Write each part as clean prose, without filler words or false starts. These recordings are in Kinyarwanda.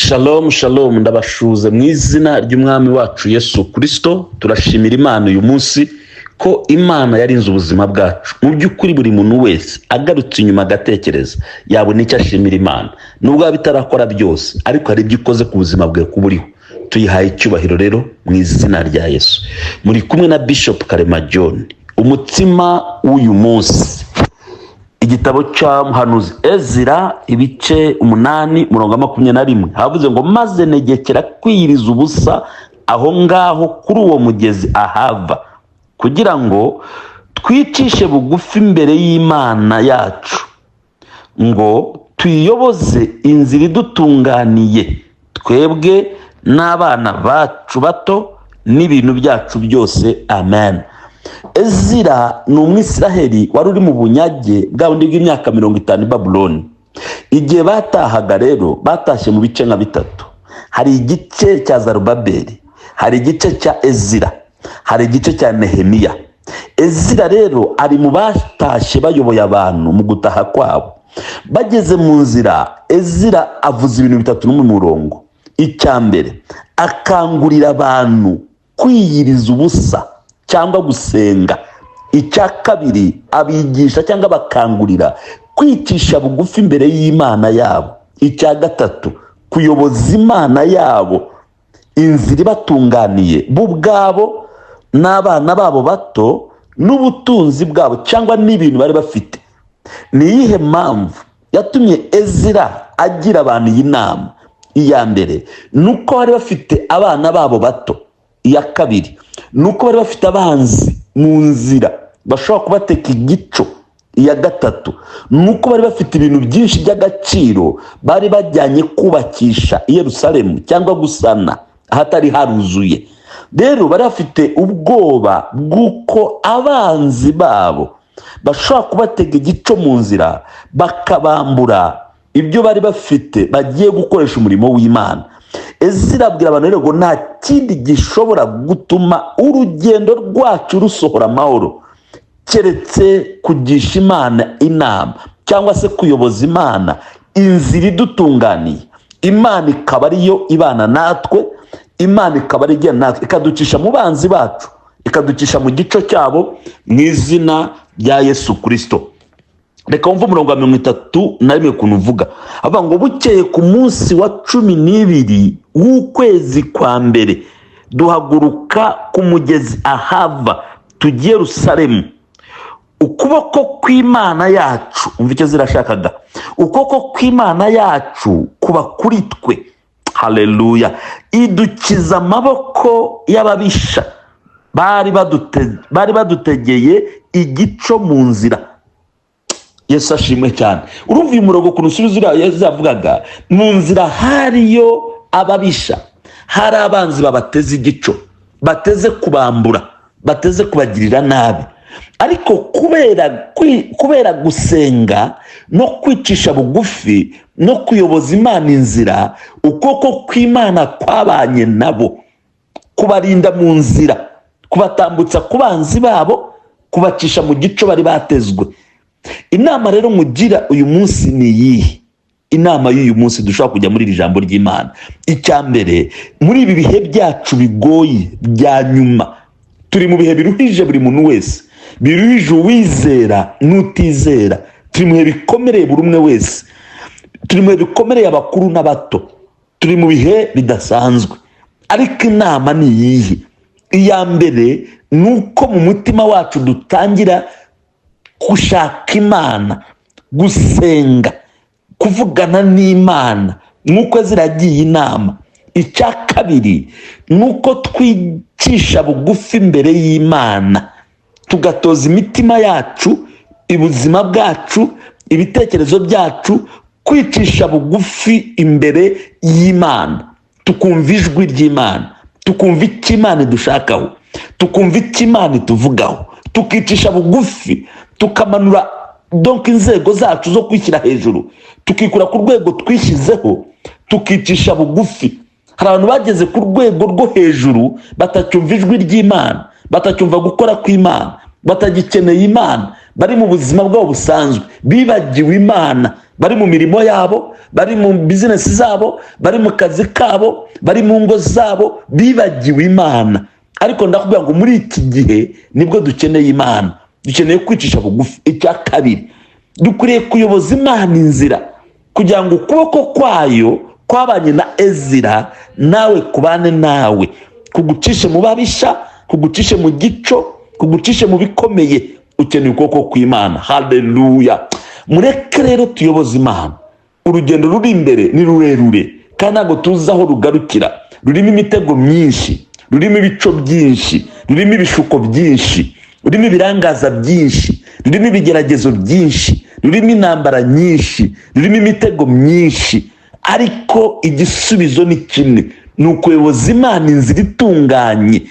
Shalom shalom, ndabashuze mu izina ry'Umwami wacu Yesu Kirisito. Turashimira Imana uyu munsi ko Imana yarinze ubuzima bwacu. Mu by'ukuri, buri muntu wese agarutse inyuma agatekereza, yabona icyo ashimira Imana. Nubwo yaba itarakora byose, ariko hari ibyo ikoze ku buzima bwe kuba uriho. Tuyihaye icyubahiro rero mu izina rya Yesu. Muri kumwe na Bishop Karema John. Umutsima w'uyu munsi, igitabo cya Muhanuzi Ezira, ibice 8, murongo wa 21, havuze ngo: "Maze negekera kwiyiriza ubusa aho ngaho kuri uwo mugezi Ahava, kugira ngo twicishe bugufi imbere y'Imana yacu, ngo tuyiyoboze inzira idutunganiye, twebwe n'abana bacu bato n'ibintu byacu byose." Amen. Ezira ni Umwisiraheli wari uri mu bunyage bwa bundi bw'imyaka 50 i Babuloni. Igihe batahaga rero, batashye mu bice nka bitatu. Hari igice cya Zarubabeli, hari igice cya Ezira, hari igice cya Nehemiya. Ezira rero ari mu batashye bayoboye abantu mu gutaha kwabo. Bageze mu nzira, Ezira avuze ibintu bitatu no mu murongo. Icya mbere, akangurira abantu kwiyiriza ubusa cyangwa gusenga. Icya kabiri, abigisha cyangwa bakangurira kwicisha bugufi imbere y'Imana yabo. Icya gatatu, kuyoboza Imana yabo inzira ibatunganiye, bo ubwabo n'abana babo bato n'ubutunzi bwabo cyangwa n'ibintu bari bafite. Ni iyihe mpamvu yatumye Ezira agira abantu iyi nama? Iya mbere ni uko bari bafite abana babo bato. Iya kabiri ni uko bari bafite abanzi mu nzira bashobora kubateka igico. Iya gatatu ni uko bari bafite ibintu byinshi by'agaciro bari bajyanye kubakisha i Yerusalemu cyangwa gusana ahatari haruzuye. Rero bari bafite ubwoba bw'uko abanzi babo bashobora kubatega igico mu nzira, bakabambura ibyo bari bafite bagiye gukoresha umurimo w'Imana. Ezira abwira abantu rero ngo nta kindi gishobora gutuma urugendo rwacu rusohora amahoro keretse kugisha Imana inama cyangwa se kuyoboza Imana inzira idutunganiye, Imana ikaba ariyo ibana natwe, Imana ikaba ari igenda natwe, ikaducisha mu banzi bacu, ikaducisha mu gico cyabo, mu izina rya Yesu Kirisito. Reka wumve umurongo wa 31 ukuntu uvuga. Avuga ngo: "Bukeye ku munsi wa 12 w'ukwezi kwa mbere, duhaguruka ku mugezi Ahava tugiye Yerusalemu. Ukuboko kw'Imana yacu," umva icyo zirashakaga, "ukuboko kw'Imana yacu kuba kuri twe." Haleluya! "Idukiza amaboko y'ababisha bari badutegeye igico mu nzira." Yesu ashimwe cyane. Urumva uyu murongo ukuntu usubiza uriya Yesu yavugaga? Mu nzira hariyo ababisha, hari abanzi babateze igico, bateze kubambura, bateze kubagirira nabi. Ariko kubera gusenga no kwicisha bugufi no kuyoboza Imana inzira, ukuboko kw'Imana kwabanye nabo, kubarinda mu nzira, kubatambutsa ku banzi babo, kubacisha mu gico bari batezwe. Inama rero mugira uyu munsi ni iyihe? Inama y'uyu munsi dushobora kujya muri iri jambo ry'Imana, icya mbere, muri ibi bihe byacu bigoye bya nyuma, turi mu bihe biruhije buri muntu wese, biruhije uwizera n'utizera. Turi mu bihe bikomereye buri umwe wese, turi mu bihe bikomereye abakuru n'abato, turi mu bihe bidasanzwe. Ariko inama ni iyihe? Iya mbere ni uko mu mutima wacu dutangira gushaka Imana, gusenga, kuvugana n'Imana nk'uko ziragiye inama. Icya kabiri ni uko twicisha bugufi imbere y'Imana, tugatoza imitima yacu, ubuzima bwacu, ibitekerezo byacu kwicisha bugufi imbere y'Imana, tukumva ijwi ry'Imana, tukumva icyo Imana idushakaho, tukumva icyo Imana ituvugaho, tukicisha bugufi, tukamanura donc inzego zacu zo kwishyira hejuru, tukikura ku rwego twishyizeho, tukicisha bugufi. Hari abantu bageze ku rwego rwo hejuru batacyumva ijwi ry'Imana, batacyumva gukora kw'Imana, batagikeneye Imana, bari mu buzima bwabo busanzwe, bibagiwe Imana. Bari mu mirimo yabo, bari mu bizinesi zabo, bari mu kazi kabo, bari mu ngo zabo, bibagiwe Imana. Ariko ndakubwira ngo muri iki gihe nibwo dukeneye Imana, dukeneye kwicisha bugufi. Icya kabiri, dukwiriye kuyoboza Imana inzira kugira ngo ukuboko kwayo kwabanye na Ezira nawe kubane nawe, kugucishe mu babisha, kugucishe mu gico, kugucishe mu bikomeye. Ukeneye ukuboko kw'Imana. Haleluya! Mureke rero tuyoboze Imana. Urugendo ruri imbere ni rurerure kandi ntabwo tuzi aho rugarukira. Rurimo imitego myinshi, rurimo ibico byinshi, rurimo ibishuko byinshi, rurimo ibirangaza byinshi, rurimo ibigeragezo byinshi, rurimo intambara nyinshi, rurimo imitego myinshi. Ariko igisubizo ni kimwe, ni ukuyoboza Imana inzira itunganye,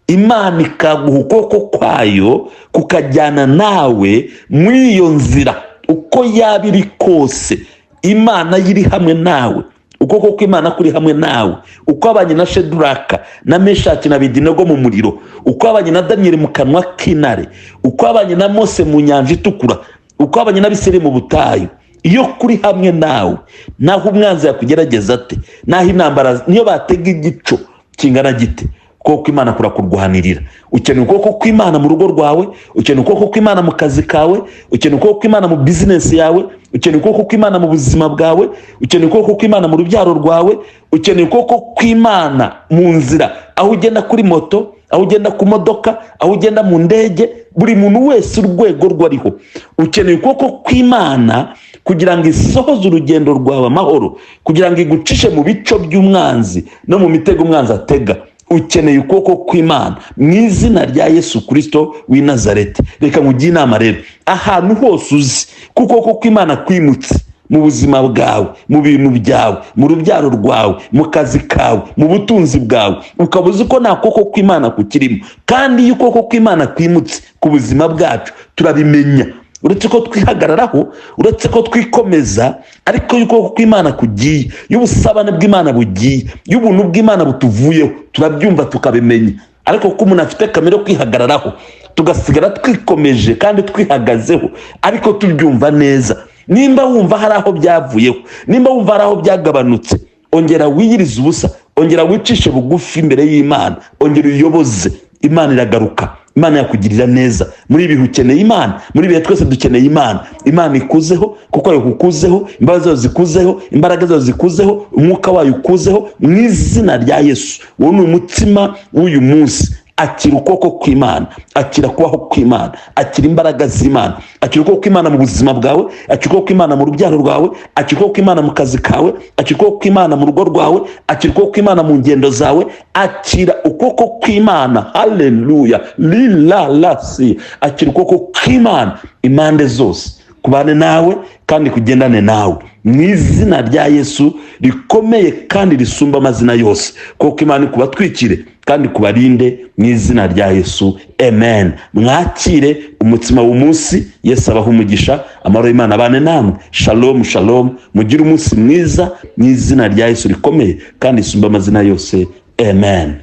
Imana ikaguha ukuboko kwayo kukajyana nawe muri iyo nzira. Uko yaba iri kose, Imana yo iri hamwe nawe, ukuboko kw'Imana kuri hamwe nawe. Uko abanye na Sheduraka na Meshaki na Abedenego mu muriro, uko abanye na Daniyeli mu kanwa k'intare, uko abanye na Mose mu Nyanja Itukura, uko abanye n'Abisirayeli mu butayu, iyo kuri hamwe nawe, naho umwanzi yakugerageza ate, naho intambara niyo batega igico kingana gite, ukuboko kw'Imana kurakurwanirira. Ukeneye ukuboko kw'Imana mu rugo rwawe, ukeneye ukuboko kw'Imana mu kazi kawe, ukeneye ukuboko kw'Imana mu bizinesi yawe, ukeneye ukuboko kw'Imana mu buzima bwawe, ukeneye ukuboko kw'Imana mu rubyaro rwawe, ukeneye ukuboko kw'Imana mu nzira, aho ugenda kuri moto, aho ugenda ku modoka, aho ugenda mu ndege. Buri muntu wese urwego rwe ariho, ukeneye ukuboko kw'Imana kugira ngo isohoze urugendo rwawe amahoro, kugira ngo igucishe mu bico by'umwanzi no mu mitego umwanzi atega. Ukeneye ukuboko kw'Imana mu izina rya Yesu Kirisito w'i Nazareti. Reka nkugire inama rero: ahantu hose uzi ko ukuboko kw'Imana kwimutse mu buzima bwawe, mu bintu byawe, mu rubyaro rwawe, mu kazi kawe, mu butunzi bwawe, ukaba uzi ko nta kuboko kw'Imana kukirimo. Kandi iyo ukuboko kw'Imana kwimutse ku buzima bwacu turabimenya, uretse ko twihagararaho, uretse ko twikomeza. Ariko iyo ukuboko kw'Imana kugiye, iyo ubusabane bw'Imana bugiye, iyo ubuntu bw'Imana butuvuyeho, turabyumva, tukabimenya. Ariko kuko umuntu afite kamere yo kwihagararaho, tugasigara twikomeje kandi twihagazeho, ariko tubyumva neza. Nimba wumva hari aho byavuyeho, nimba wumva hari aho byagabanutse, ongera wiyirize ubusa, ongera wicishe bugufi imbere y'Imana, ongera uyoboze Imana. Iragaruka, Imana yakugirira neza. Muri ibi bihe ukeneye Imana, muri ibi bihe twese dukeneye Imana. Imana ikuzeho, kuko ayo kukuzeho, imbabazi zayo zikuzeho, imbaraga zayo zikuzeho, umwuka wayo ukuzeho mu izina rya Yesu. Uwo ni umutsima w'uyu munsi. Akira ukuboko kw'Imana, akira kubaho kw'Imana, akira imbaraga z'Imana, akira ukuboko kw'Imana mu buzima bwawe, akira ukuboko kw'Imana mu rubyaro rwawe, akira ukuboko kw'Imana mu kazi kawe, akira ukuboko kw'Imana mu rugo rwawe, akira ukuboko kw'Imana mu ngendo zawe. Akira ukuboko kw'Imana. Haleluya! Lila lasi, akira ukuboko kw'Imana impande zose, kubane nawe kandi kugendane nawe mu izina rya Yesu rikomeye kandi risumba amazina yose. Kuko Imana ikubatwikire kandi kubarinde mu izina rya Yesu. Amen. Mwakire umutsima w'umunsi. Yesu abaha umugisha, amahoro y'Imana abane namwe. Shalom, shalom. Mugire umunsi mwiza mu izina rya Yesu rikomeye kandi risumba amazina yose. Amen.